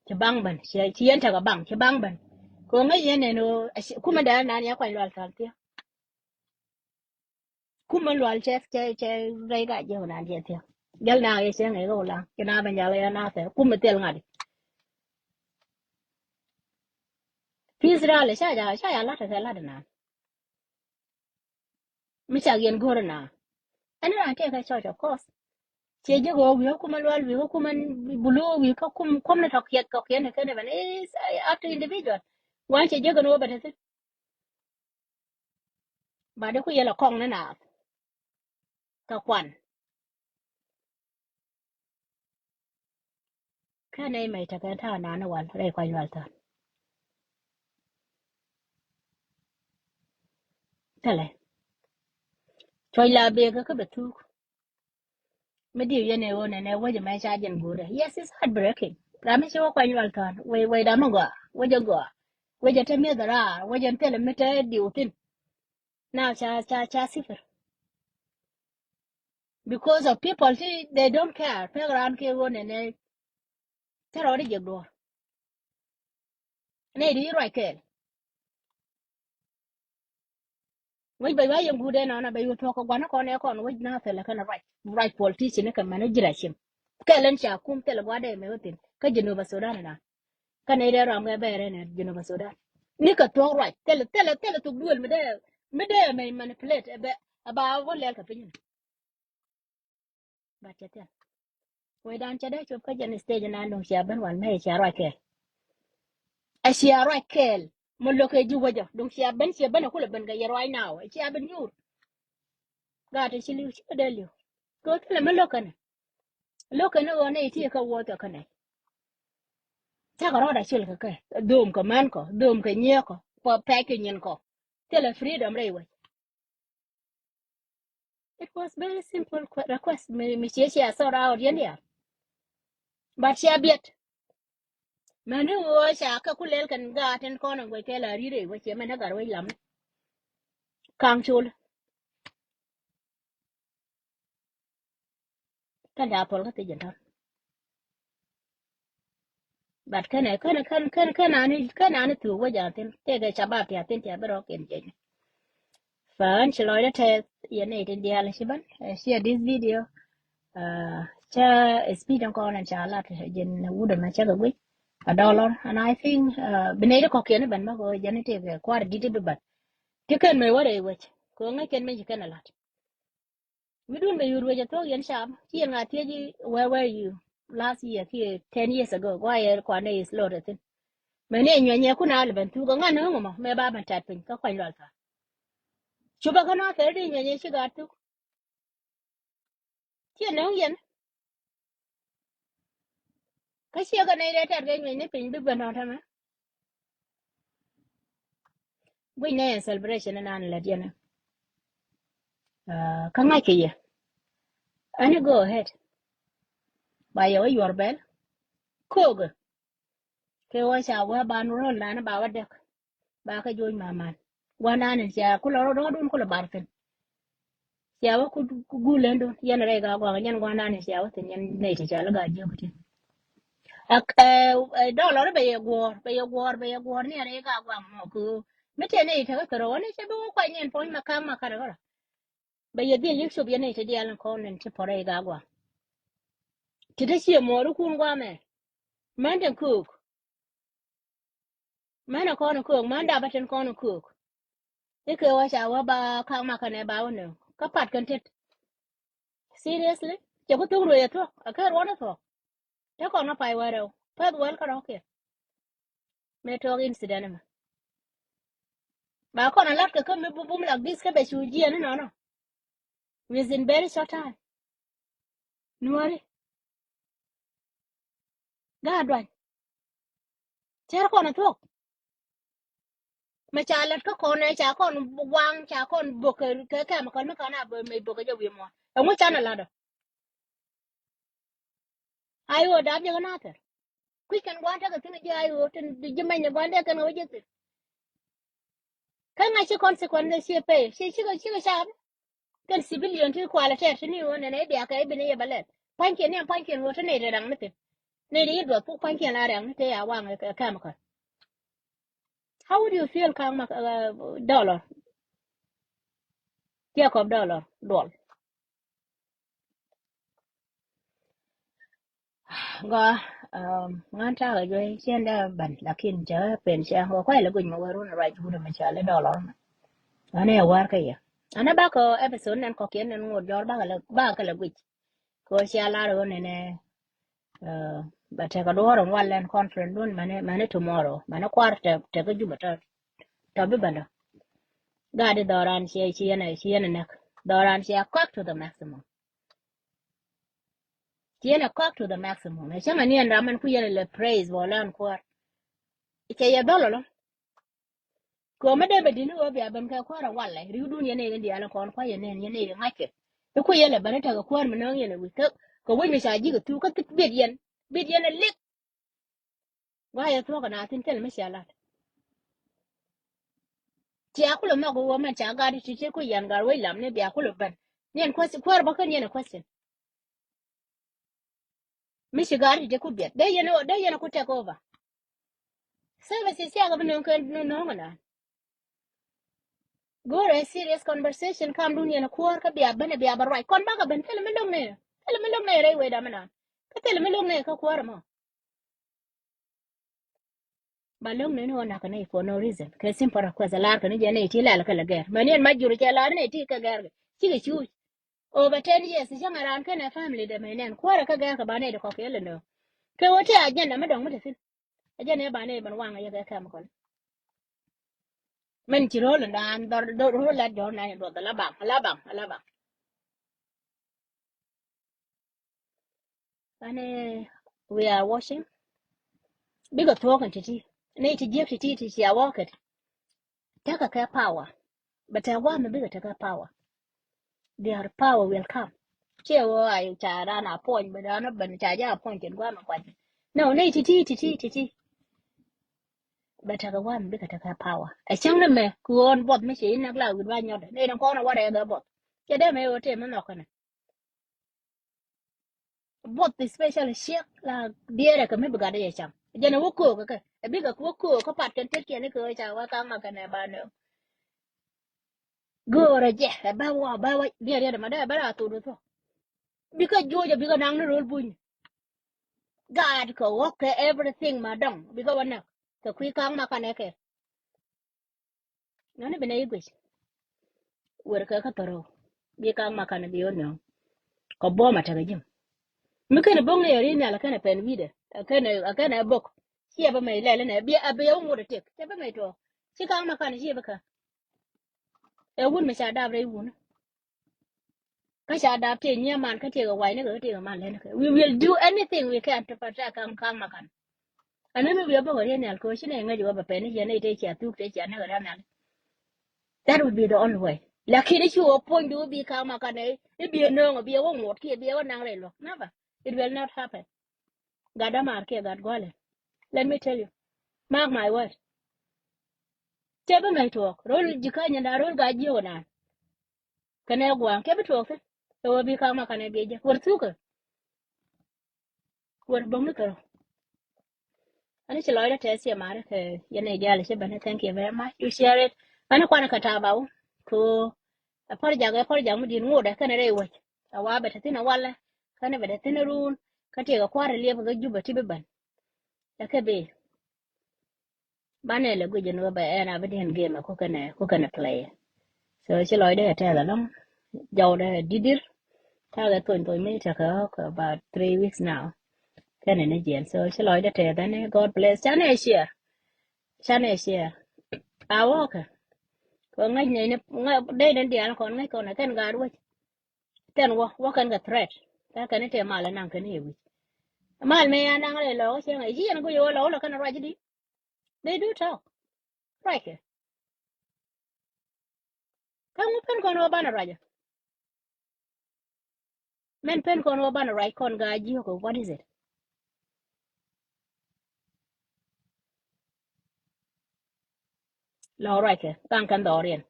Ci baŋ ben ci yɛn tekɛ baŋ ci baŋ ben. Kɛ ŋäc yɛn ɛn ɣöö kumɛ dɛɛ nan yɛ Kuany Lual Thɔn thiɛ. Kumɛ lual cɛ cɛ cɛ rɛy ka jiɛ wä nan cɛ thiɛ. Jɛl na yɛ cɛ ŋɛc kɛ wä laŋ ci na ben jal yɛ na thɛ kumɛ thil ŋa̱t. Peace rally ca ja ca ja lat kɛ lat nan. Mi ca yɛn go̱r na. Ɛn ran tekɛ church of course. Cɛ jɛ kɛ wä wi̱i̱ kä kumɛ lual wi̱i̱ kä kumɛ bulu wi̱i̱ kä kum kum ni tɔk yɛt kɔk yɛn kɛ ni ben is up to individual. Wan cɛ jɛ kɛ ni wä bɛ te thin. Ba de ku yɛl a kɔŋ ni naath. Kɛ kuan. Kä nɛy mɛy tekɛ ta̱a̱ naan wal rɛy Kuany Lual Thɔn. Thilɛ. Cuɔ̱c la bek kä bɛ thuk. Mi diw yɛn ɛ ɣöö nɛnɛ wecɛ mɛ ca jɛn guurɛ. Yes, it's heartbreaking. Ram mi ci wä Kuany Lual Thɔn wec wec ram mi gɔaa wecɛ gɔaa. Wecɛ te mi̱eth raar wecɛ thilɛ mi te diw thin. Now ca ca ca sifir. Because of people ti they don't care pek ran ke ɣöö nɛnɛ. Te rɔɔdɛ jek duɔ̱ɔ̱r. Nɛy di ruac kɛɛl. Wec bɛ yuac yɛn guut ɛnɔnɔ bɛ yuac thuɔ̱k kɛ gua̱n kɔn ɛ kɔn wec na thilɛ kɛn ruac ruac politician kɛ mɛn ji̱ racim. Kɛl ɛn ca kum thilɛ gua̱dɛ mɛ wä thin kä Jinub Sudan ɛnɔn. Kä nɛy dee rɔm kɛ bɛɛr ɛn Jinub Sudan. Ni kɛ thuɔ̱k ruac thilɛ thilɛ thilɛ thuk duël mi dee mi dee mɛ manipulate ɛ bɛ ɛ ba wä lɛl kɛ piny. But cɛ thial. Wecdan cɛ dee cop kä jɛn stage nan duŋ cia ben wal mɛ cia ruac kɛɛl. A cia ruac kɛɛl. Mɛ lo̱k kɛ ji̱ wecä duŋ cia ben cia ben a kulɛ ben kɛ yɛ ruac now a cia ben nyuur. Gaat ti ci li̱w ci dee li̱w. Kɛ thilɛ mɛ lo̱k kɛnɛ. Lo̱k kɛnɛ ɣɔn nɛ iti kɛ wuɔth kɛ kɛnɛ. Cakɛ rɔɔd a cil kɛ kɛ dhom kɛ män kɔ dhom kɛ nyiek kɔ pɛc kɛ nyin kɔ. Thilɛ freedom rɛy wec. It was very simple request. Mi mi cie cia sort out yɛn diaal. But cia biɛt. Mɛni ɣöö ca kɛ ku lɛl kɛn gaat tin kɔn in guec kɛ la ri̱t rɛy wec cie mɛn ɛ gat wec lam. Kaŋ col. Kɛn ca thol kä thiec in tɔn. But kɛnɛ kɛnɛ kɛn kɛn kɛn ani kɛn ani thuk wec a thin tëëkɛ cabab tia thin tia bi rɔɔk in jeny. Fa ɣän ci lɔcdä tɛth yɛn nɛy tin diaal ci ben share this video. Cä speech in kɔn in ca lat jin wut ɛmɛ cä kɛ guic a dollar and I think bi nɛy ti kɔ̱kiɛn i̱ ben bä kɛ jɛn i̱ tëëkɛ kua̱r di̱t i̱ bi ben. Ti kɛn mëë wä rɛy wec kɛ ŋäc kɛn mëë ci kɛn a lat. Mi dun bɛ yur wecɛ thuɔ̱k yɛn cam ci yɛn ŋa thiec i̱ where were you last year kiɛ ten years ago guayɛ kuanɛ is lot a thin. Mɛ ni ɛnyuɛ nyɛ kun a lɛ ben thuk a ŋa̱n ni ŋuŋ mɔ mɛ ba ben tat piny kä kuany lual thar. Cupɛ kä na thɛr di nyuɛ nyɛ ci gaat thuk. Ci ɛn nöŋ yɛn. Kä ciɛ kɛ nɛy rɛy tɛt kɛ nyuɛny ni piny bi ben tɔ̱ tämɛ. Guic nɛ yɛn celebration inan lät yɛn. Kä ŋa̱c kɛ yɛ. Ani go ahead. Ba yɛ wä yuɔr bɛl. Kokɛ. Kɛ wä ca wä ban rol nan ba wä dek. Ba kä joc maman. Guanan in cia kulɔ rɔ dɔdun kulɔ bar thin. Cia wä ku gul in dun yɛn rɛy ga guak yɛn guanan in cia wä thin yɛn nɛy ti ca lä ga jiök tin. Ak dɔlɔr bɛ yɛ guɔr bɛ yɛ guɔr bɛ yɛ guɔr ni rɛy ga guak mɔ ku. Mi tɛ nɛy ti kä kärɔ wä ni cɛ bi wä kuany ni in puɔny ma kam ma kar kärɔ. Bɛ yɛ dhil yik cop yɛn nɛy ti dial in kɔn in ti puɔr rɛy ga guak. Ti ti cie muɔɔri kun guamɛ. Mɛn tin kuk. Män ɛ kɔn ɛ köök män dap ɛ tin kɔn ɛ köök. Ikɛ wä ca wä ba ka̱k makɛ nɛ ba wä nööŋ kä pat kɛn tet. Seriously cɛ ku thuk ruëë thuɔ̱k ɛ kɛ ruɔ̱n ɛ thuɔ̱k. Te kɔn ɛ pay wä rɛw pɛth wäl kä rɔ̱kiɛn. Mëë tuɔɔk incident ɛmɛ ba kɔn ɛ la̱t kɛ kä mi bum bum like this kä bɛ cu jiɛn inɔnɔ. Within very short time. Nuɔri. Gaat duany. Cär kɔn a thuɔ̱k. Mɛ ca lät kä kɔn ɛ ca kɔn waŋ ca kɔn bok kɛ kɛmikɔl mi kɔn a bok mɛ bok kɛ jɛ wi̱i̱ muɔ̱ɔ̱n. Ɛŋu can a lat ɔ. Ayo dap jɛ kä nathɛr. Kui̱c kɛn gua̱n tekɛ thi̱n ji̱ ay ɣöö tin ji̱ mɛny ni gua̱n dee kɛn ɣöö jɛ thi̱n. Kä ŋa̱c ci consequence ci pay ci ci ci cap. Kɛn civilian ti kualɛ tɛɛr ti ni ɣöö nɛnɛ i̱ biakɛ i̱ bi ni yɛ bɛ lɛl. Pa̱nykiɛn ni ɛn pa̱nykiɛn ɣöö ti nɛy ti raŋ ni thi̱n. Nɛy ti i̱ duɔth puk pa̱nykiɛn la raŋ ni tëë ya waŋ ɛ kɛmikɔl. How would you feel ka̱a̱ŋ ma dollar? Jacob dollar duɔl. Gɔaa, ŋuan ta̱a̱ kɛ juey ciɛn dee ben lakin cɛ pen cɛ ŋɔ kuay lɛ guic mɛ wä run ruac wut mɛ cɛ lɛ dɔlɔr mɛ. Ɣän ɛ war kä yɛ. Ɣän ɛ bakɔ episode nɛn kɔkiɛn nɛn ŋot jɔr bakɛ lɛ guic. Kɛ ɣöö cia lar ɣän nɛnɛ bɛ tekɛ duɔ̱ɔ̱r in wal lɛn conference dun mɛni mɛni tomorrow mɛni kuar tɛ tɛ kä Jubɛ tɔ tɔ bi bɛndɔ. Gat di dhɔran ciɛ ciɛ nɛ ciɛ nɛ nɛk dhɔran ciɛ kɔk to the maximum. Ciɛ nɛ kɔk to the maximum ɛ cäŋ ɛ ni ɛn ram mɛn ku yɛn lɛ praise bɔ lɛn kuar. Cɛ yɛ dhɔl ɔlɔ. Kɛ ɣöö mi dee bɛ di̱t ni ɣöö bia ben kɛ kuäärä walɛ ri̱wdun yɛn nɛy ni diaal kɔn kua̱c yɛn nɛn yɛn nɛy ri ŋa̱ckɛ. I̱ kui̱ yɛn lɛ ben i̱ tekɛ kuäär mi nääŋ yɛn ɛ wi̱c kä kɛ wec mi ca ji̱ kɛ thuk kä thik biet yɛn biet yɛn ɛ lik. Gua̱a̱c ɛ thuɔ̱k ɛ na thi̱n thil mi cia lat. Cia kulɛ nhɔk ɣöö mɛn ca gat i̱ ti̱ti̱ kui̱ yɛn gat wec lam ni bia kulɛ ben. Ni ɛn question kuäär bä kä ni ɛn ɛ question. Mi ci ga̱r ti te ku biɛt dee yɛn dee yɛn ku take over. Services cia kɛ bi nöŋ kɛ nöŋ na. Go̱o̱rɛ serious conversation kam dun yɛn kuäär kä bia ben bia bɛ ruac kɔn bakɛ ben thil mi lo̱ŋ nɛ thil mi lo̱ŋ nɛ rɛy wecda mi na. Kä thil mi lo̱ŋ nɛ kä kuäär mɔ. Ba lo̱ŋ nɛni ɣän nakä nɛy for no reason kɛ simple request a lar kɛ ni jɛ nɛy ti lɛl kɛ lɛ gɛr mɛ ni ɛn ma jur cɛ lar nɛy ti kɛ gɛr kɛ cikɛ cuuc. Over ten years cäŋ a raan kɛnɛ family dɛ mɛ nɛn kuäärɛ kɛ gɛr kɛ ba nɛy ti kɔk kɛ lɛ nööŋ. Kɛ ɣöö ti agenda mi dɔ̱ŋ mi te thi̱n. Agenda ɛ ba nɛy ben waŋ a yɛ kɛ chemical. Min ci ro̱l in daan dhɔr ro̱l lat jɔ̱ɔ̱r na in duɔth ala baŋ ala baŋ ala baŋ. Ani we are watching. Bikɛ thuɔ̱k in ti̱ti̱ ni ti jiäk ti̱ti̱ ti cia wɔɔk kɛ. Tekɛ kɛ power. Bɛ tɛk gua̱a̱th mi bikɛ tekɛ power. Their power will come. Ciɛ wä a ca ran a puɔny bɛ ran bɛ ca jɛ a puɔny cin gua̱a̱th mi kuany. No ni ti̱ti̱ ti̱ti̱ ti̱ti̱. Bɛ tekɛ gua̱a̱th mi bikɛ tekɛ power ɛ cäŋ ni mɛ kɛ ɣöö ɛn buɔth mi ci in näk la wi̱i̱ ruac nyɔt ni in kɔn a wä rɛɛk ɛ buɔth. Cɛ dee mɛ ɣöö tëë mi nhɔk kɛnɛ. Buɔth especially ciek la diɛɛrɛ kɛ mi bi gat iɛ cam jɛn ɛ wä köök kɛ ɛ bikɛ wä köök kä pat kɛn tetkiɛn ni kɛ ɣöö ca wä kaŋ ma kɛn ɛ ba nööŋ. Göörä jɛ ɛ bä wä bä wä diɛɛr yɛn ɛ ma dee ɛ bä ra thok duth wä. Bikɛ juɔc ɛ bikɛ naŋ ni ro̱l buny. Gaat kɛ ɣɔk kɛ everything ma dɔŋ bikɛ wä näk kɛ kui̱ kaŋ ma kanɛ kɛ. Nani bi nɛ i̱ guic. Wer kɛ kä thɔrɔw bi kaŋ ma kanɛ bi wä nööŋ. Kɛ buɔ̱m a tekɛ ji̱m. Mi kɛn bo̱ŋ ni ɛ ri nhial kɛn ɛ pɛn wi̱dɛ kɛn ɛ kɛn ɛ bo̱k. Ciɛ bä mɛy lɛl inɛ bi a bi ɛ wä ŋot ɛ tëk cɛ bä mɛy tuɔɔk. Ci kaŋ ma kanɛ ciɛ bä kä. Ɛ wun mi ca dap rɛy wun. Kä ca dap tëë nyiee man kä tëë kɛ wa̱i̱ni kɛ kä tëë kɛ man lɛn kɛ. We will do anything we can to protect kaŋ kaŋ ma kan. Ani mi wiɛ bä kɛ riɛ nhial kɛ ɣöö ci nɛ ŋäc wä bɛ pɛn i̱ ciɛ nɛy tëë cia thuk tëë cia näk kɛ riɛ nhial. That would be the only way. Lakin i̱ ci wä puɔ̱nydu i̱ bi ka̱a̱k ma kanɛ i̱ bi ɛ nööŋ i̱ bi ɛ wä ŋot kiɛ bi ɛ wä naŋ rɛy luɔ̱k. Never. It will not happen. Gat dämaar kiɛ gat gua̱lɛ. Let me tell you. Mark my word. Cɛ bi mɛy tuɔɔk ro̱l ji̱ ka̱nyɛ na ro̱l gat ji̱ wä naan. Kɛnɛ gua̱a̱ŋ cɛ bi tuɔɔk thi̱n. Kɛ wä bi ka̱a̱k ma kanɛ bi ɛ jɛ wär thukä. Wër bo̱m ni kärɔ. Ani ci lɔcdä tɛth ciɛ mari kɛ yɛn ni diaal ci bäni, thank you very much to share it. Ani kuanɛ kɛ ta̱a̱ ba wä ko. Ɛ pɔr jak ɛ pɔr jak mi di̱t ŋotdɛ kɛnɛ rɛy wäc. Ɛ wa bɛ te thi̱n ɛ walɛ kɛnɛ bɛ te thi̱n ɛ run. Kä tiɛkɛ kua̱r ɛ liɛp kɛ Jubɛ ti bi bän. Ɛ kɛ bi. Banɛ lɛ guic ɛn ɣöö bɛ ɛn a bi diɛn gɛmɛ ku kɛnɛ ku kɛnɛ play. So ci lɔcdä ɛ tɛth ɛlɔ̱ŋ. Jɔwdɛ ɛ di̱t di̱r. Takɛ thony thony mi tekɛ ɣɔ̱k about three weeks now. Kɛnɛ ni jiɛn so ci lɔcdä tɛth ɛn ni God bless. Canɛ share. Canɛ share. A wɔkɛ. Kɛ ŋäc nɛy ni dee ni diaal kɔn ŋäc kɔn ɛ kɛn gaat wec. Tɛn wä wä kɛn kɛ threat. Kä kɛn i̱ tëë mal ɛ naŋ kɛn i̱ wi̱c. Mal mëë ya naŋ rɛy lɔɔk cieŋ ɛ ci yɛn guic ɛ wä lɔɔk lɔ kɛn ruac i̱di. They do talk. Ruackɛ. Kä ŋu pen kɔn wä banɛ ruacä. Mɛn pen kɔn wä banɛ ruac kɔn gaa jiök ɛ what is it? Lɔ ruac kɛ, thaŋ kɛn dhɔriɛn.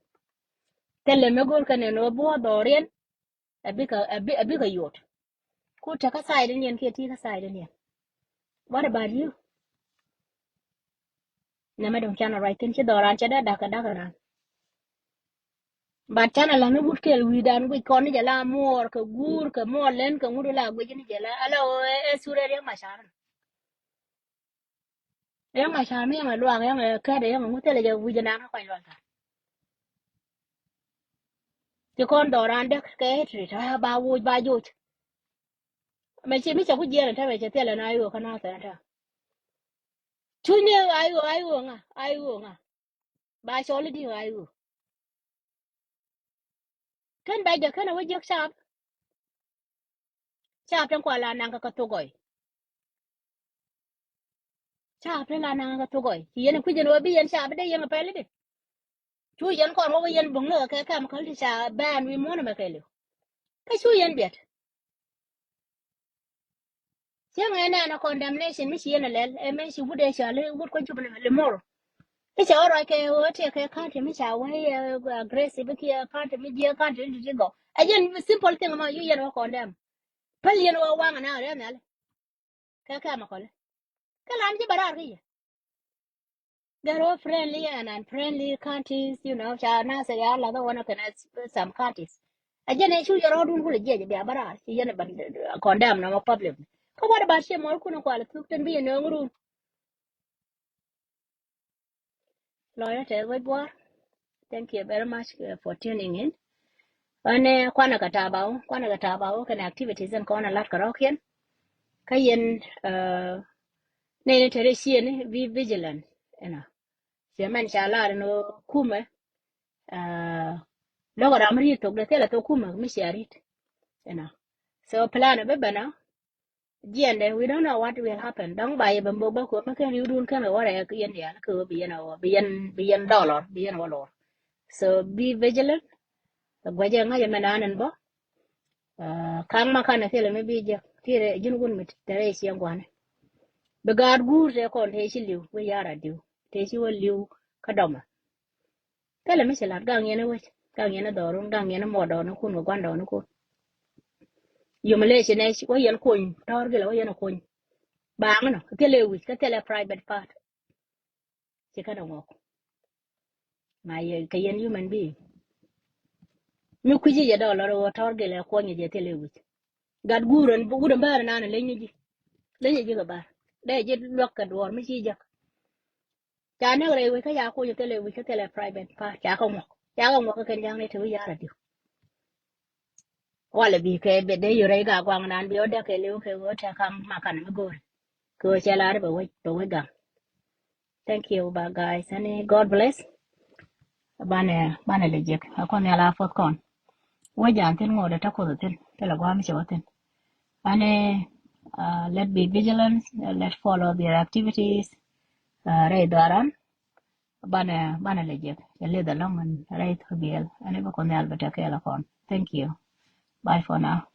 Thilɛ mi go̱r kɛn ɛn ɣöö buɔ dhɔriɛn. Ɛ bikɛ, ɛ bi, ɛ bikɛ yot. Ku te kä side ni yɛn kiɛ ti kä side ni yɛn. What about you? Nɛmɛ dɔ̱ŋ canɛ ruac thin, ci dhɔran cɛ dee dakä dakä ran. But canɛ la ni wut kɛɛl wi̱i̱dan guic kɔn ni jɛ la muɔɔr kɛ guur kɛ muɔɔr lɛn kɛ ŋut la guic ni jɛ la ala ɣöö ɛ, ɛ sur ɛ Riɛk Macar. Riɛk Macar mi yɛn ɛ luaak yɛn ɛ kɛt ɛ yɛn ɛ ŋut thilɛ jɛ wi̱c ɛ nan kä kɔc lual tha̱a̱ŋ. Ci kɔn dhɔran däk kɛ history tɛ ba woc ba joc. Mɛ ci mi cɛ ku jiɛn tɛ mɛ cɛ thilɛ na iwä kä na thɛn tɛ. Cuny ni ayo ayo ŋa ayo ŋa. Ba cɔl di ayo. Kɛn bɛ jɛ kɛn a wä jiɛk cap. Cap tɛn kua la naŋ kä kä thok gɔy. Cap tɛn la naŋ kä thok gɔy ci yɛn kui̱c yɛn wä bi yɛn cap dee yɛn a pɛl di. Cu yɛn kɔn wä wä yɛn buŋ ni kɛ kɛm käl ti ca bɛn wi̱i̱ muɔ̱n mɛ kɛ liw. Kä cu yɛn biɛt. Cieŋ ɛ nɛn ɛ condemnation mi ci yɛn ɛ lɛl ɛ mɛ ci wut ɛ ca li wut kɔ jup li mor. I̱ ca wä ruac kɛ ɣöö tëë kɛ county mi ca wä i̱ aggressive kiɛ county mi jiɛ county ni ti gɔk. Ɛ jɛn simple thing ma yu yɛn wä condemn. Päl yɛn wä waŋ ɛ na riɛn nhiali. Kɛ kɛ ma kɔli. Kɛ lan ci bɛ raar kä yɛ. They're all friendly and unfriendly counties, you know, ca nasɛ ya la the one of the some counties. A jɛn ɛ cu yɛ rɔɔdun kulɛ jiɛc bia bä raar ci yɛn bä condemn nɔmɔ public. Kä what about ciɛ mɔr kun kual thuk tin bi yɛ nööŋ run. Lɔyä tɛth wec buar. Thank you very much uh, for tuning in. Ɣän ɛ kuanɛ kɛ tap a wä kuanɛ kɛ tap a wä kɛn activities in kɔn a lat kɛ rɔ̱kiɛn. Kä yɛn uh, nɛy ni te rɛy ciëëni be vigilant. Ɛnɔ ciɛ mɛn ca lar ɛn ɣöö kumɛ. Uh, lo̱k ram mi ri̱t thok dee thilɛ thok kumɛ mi cia ri̱t. Ɛnɔ so plan ɛ bä bɛn ɔ. Jiɛndɛ we don't know what will happen. Dɔ̱ŋ ba yɛ ben bok bä kuɔth mi ken riwdun ken kɛ wä rɛɛk yɛn diaal kɛ ɣöö bi yɛn a wä bi yɛn bi yɛn dɔlɔr bi yɛn wä lɔr. So be vigilant. Kɛ guɛcɛ ŋa̱cɛ mɛn an ɛn bä. Kaŋ ma kanɛ thilɛ mi bi jek ti rɛ ji̱n wun mi te rɛ ciɛŋ gua̱nɛ. Bi gaat guur te kɔn te ci li̱w wi̱i̱ yar a diw te ci wä li̱w kä dɔmɛ. Thilɛ mi ci lat gaŋ yɛn i̱ wec gaŋ yɛn i̱ dhɔrun gaŋ yɛn i̱ mɔɔdɔɔnikun kɛ gua̱ndɔɔnikun. Yom ilɛ ci nɛ wä yɛn kuny tɔ̱r gilɛ wä yɛn i̱ kuny. Baaŋ inɔ thilɛ wi̱c kä thilɛ private part. Ci kɛn a ŋɔk. Ma yɛ kɛ yɛn human being. Mi kui̱ci yɛ dɔɔl lɔr iwä tɔ̱r gilɛ kuɔnyɛ jɛ thilɛ wi̱c. Gat guur ɛn wut ɛn bäär ɛnan ɛ leny ni ji̱. Leny ni ji̱ kɛ bäär dee ji̱ luäk kɛ duɔɔr mi ci jäk. Ca näk rɛy wec kä ca kuny thilɛ wi̱c kä thilɛ private part ca kä ŋuɔk ca kä ŋuɔk kä kɛn ja̱ŋ ni te wi̱c ya̱r adiu. Walɛ bi kɛ bɛ dee yörɛ i̱ ga guaŋ nan bi ɔ dɛk kɛ liw kɛ ɣöö tɛ kaŋ makan mi go̱o̱ri. Kɛ ɣöö cɛ lar bɛ wec bɛ wec gaŋ. Thank you ba guys ani God bless. Banɛ banɛ lɛ jek a kɔn nhial a puɔth kɔn. Wec jan thin ŋot ɛ tɛ kuoth thin thilɛ gua̱a̱m cɛ wä thin. Ani uh, let be vigilant, uh, let follow their activities. Uh, rɛy dhɔran banɛ banɛ lɛ jek cɛ lith alɔŋ ɛn rɛy thurbiɛl ɛn i̱ bä kɔn nhial bɛ tɛ kɛɛl akɔn. Thank you. Bye for now.